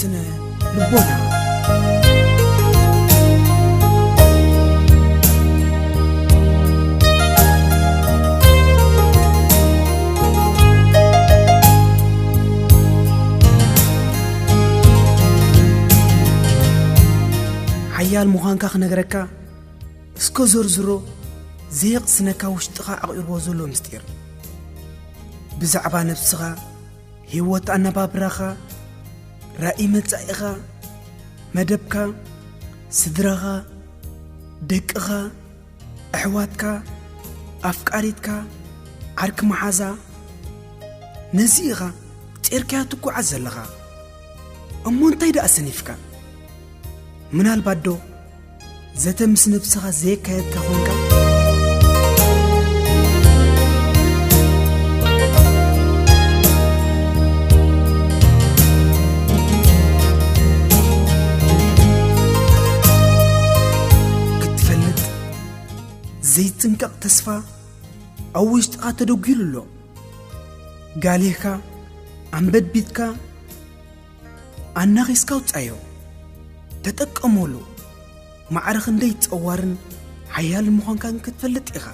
ስነ ልቦና። ሓያል ምዃንካ ክነግረካ፣ እስከ ዘርዝሮ፣ ዘየቕስነካ ውሽጥኻ ኣቕርቦ ዘሎ ምስጢር። ብዛዕባ ነብስኻ፣ ህይወት ኣነባብራኻ፣ ራእይ መጻኢኻ፣ መደብካ፣ ስድራኻ፣ ደቅኻ፣ ኣሕዋትካ፣ ኣፍቃሪትካ፣ ዓርኪ መሓዛ፣ ነዚ ኢኻ ጼርካዮ ትጓዓዝ ዘለኻ። እሞ እንታይ ደኣ ሰኒፍካ? ምናልባት ዶ ዘተ ምስ ነብስኻ ዘየካየድካ ኾንካ? ክትፈልጥ ዘይጽንቀቕ ተስፋ ኣብ ውሽጥኻ ተደጒሉ ኣሎ። ጋሊህካ፣ ኣንበድቢትካ፣ ኣናኺስካ ኣውጻዮ። ተጠቀመሉ። ማዕረ ክንደይ ጸዋርን ሓያልን ምዃንካ ግን ክትፈልጥ ኢኻ።